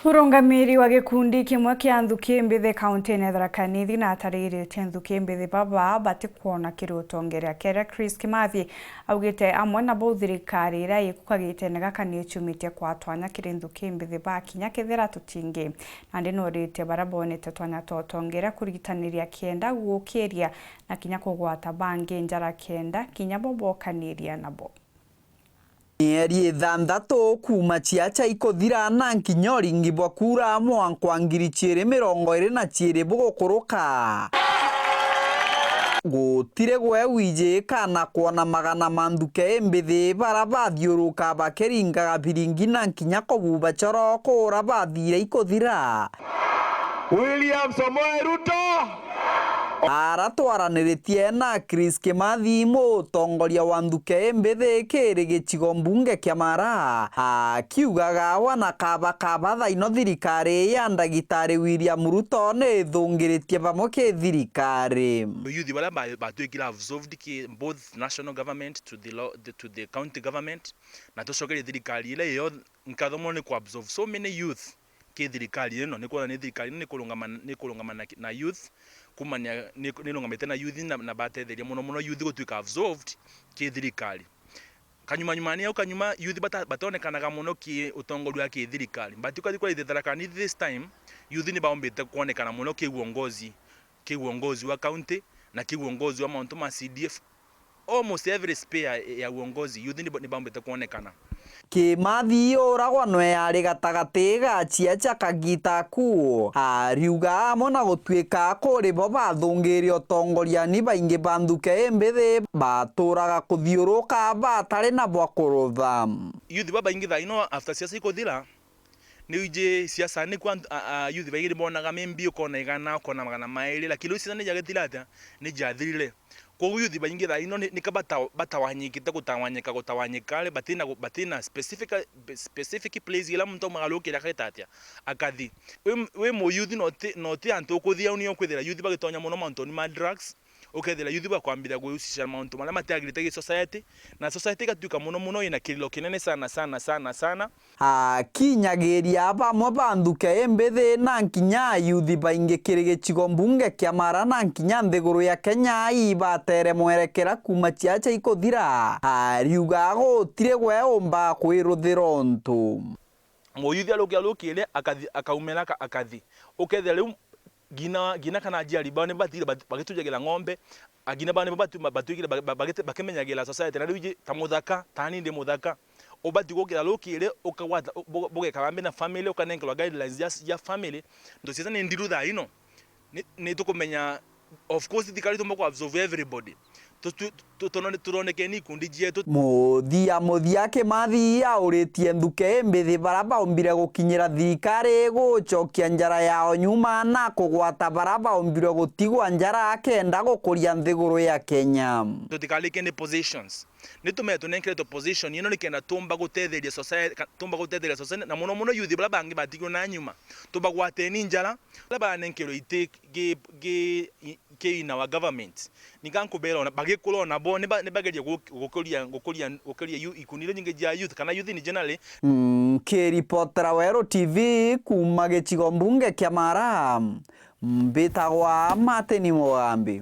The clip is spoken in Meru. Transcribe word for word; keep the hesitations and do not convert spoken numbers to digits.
Murungamiri wa gikundi kimwe kia nthuki mbithi kaunti-ini ya Tharaka Nithi na ataririte nthuki mbithi baba batikwona kiri utongeria kere Chris Kimathi augite amwe nabo thirikari iria ikuka gitene gaka ni icumitie kwa twanya kiri nthuki mbithi ba kinya kethira tutingi. Nandi norite baria bonete twanya twa utongeria kurigitaniria kenda gukiria na kinya kugwata bangi njara kenda kinya bo bokaniria nabo. Mieri ithanthatu kuuma ciaca ikuthira na nkinya uringi bwa kuura mwanka wa ngiri ciiri mirongo iiri na ciiri bugukuruka, gutiri gwe wiji kana kwona magana ma nthuke mbithi bara bathiuruka bakiringaga biringi na nkinya kububa coro kuura bathira ikuthira. William Samoei Ruto. Aratwaraniritie na Chris Kimathi, mutongoria wa nthuke mbithi kiri gicigo mbunge kia Mara, akiugaga wana kaba kaba thaino thirikari ya ndagitari William Ruto ni ithungiritie bamwe ki thirikari. Youth baria ba-, batwikire absolved ki both national government to the lo-, the, to the county government, na tucokerie thirikari iria iyo nkatho mono ni ku absolve so many youth ki thirikari ino, ni kwona ni thirikari ino ni kurungama, ni kurungama na, na youth, kumania ni, ni irungamite na youth na, na batetheria mono mono youth gutuika absolved ki thirikari. Kanyuma nyuma ni au kanyuma youth bata-, batonekanaga mono ki utongoria wa ki thirikari. But ukathi kwa Tharaka Nithi this time, youth ni baombite kuonekana mono ki uongozi, ki uongozi wa county na ki uongozi wa mauntu ma C D F. Almost every sphere ya uongozi, youth ni, ni bambite kuonekana. Kimathi uragwa nwe yari gatagati ga ciaca kagita ku, ariuga amwe na gutuika kuri bo bathungiire utongoria ni baingi ba nthuke imbithi baturaga kuthiuruka batari na bwa kurutha. Youth babaingi thaa ino after siasa ikuthira, ni wiji siasa ni kwa antu, a, a, youth baingi ni bonaga maybe ukona igana, ukona magana mairi, lakini riu siasa ni jagitire atia? Ni jathirire. Kwoguo youth baingi thaa ino ni, ni ka bata-, batawanyikite, gutawanyika, gutawanyika ri, batina gu-, batina specific, specific place ila muntu aumaga rukiri akagita atia? Akathi. Wi, wi mu youth na uti, na uti antu ukuthia uni ukwithira youth bagitonya mono mauntuni ma drugs, ukethira youth bakwambiria gwicishia mauntu maria matiagirite gi society, na society igatuika mono mono ina kiriro kinene sana, sana, sana, sana. Akinyagiria bamwe ba nthuke imbithi na nkinya ayuthi baingi kiri gicigo mbunge kia Mara na nkinya nthiguru ya Kenya ibatere mwerekera kuuma ciaca ikuthira, ariuga gutiri gwe umba kwiruthira untu. Muyuthi aruki-, arukire akathi-, akaumira aka-, akathi. Ukethira riu ngina, ngina kana aciari bao ni batire bat-, bagitujagira ng'ombe, a, ngina bao nibo batu-, ba-, batwikire ba-, ba-, bagite-, bakimenyagira society. Na riu iji ta muthaka, tani ndi muthaka, ubati gukira rukiri, ukagwata, bu-, bugekara mbi na family, ukanenkerwa guidelines ya, ya family. Ntu ciaca ni ndiru thaa ino. Ni, ni tukumenya, of course, thirikari tumba ku absolve everybody. Tu-, tu-, tu-, turone-, turonekeni ikundi cietu. Muthia muthia, Kimathi auritie nthuke imbithi bara baumbire gukinyira thirikari gucokia njara yao nyuma na kugwata bara baumbire gutigwa njara kenda gukuria nthiguru ya Kenya. Tutikarike ni positions. Ni tume tunenkeretwe position ino nikenda tumba gutetheria society, ka-, tumba gutetheria society, na muno muno youth bara bangi batigirwe na nyuma. Tubagwateni njara, bara banenkerwe iti gi, gi, i-, ki in our government. Ninka nkubera ona, bagikura ona bo, niba-, nibageria gu-, gukuria, gukuria, gukuria yu-, ikundi iria nyingi cia youth, kana youth in generally. Nkiripotera Weru T V kuuma gicigo mbunge kia Mara, mbitagwa Martin Mugambi.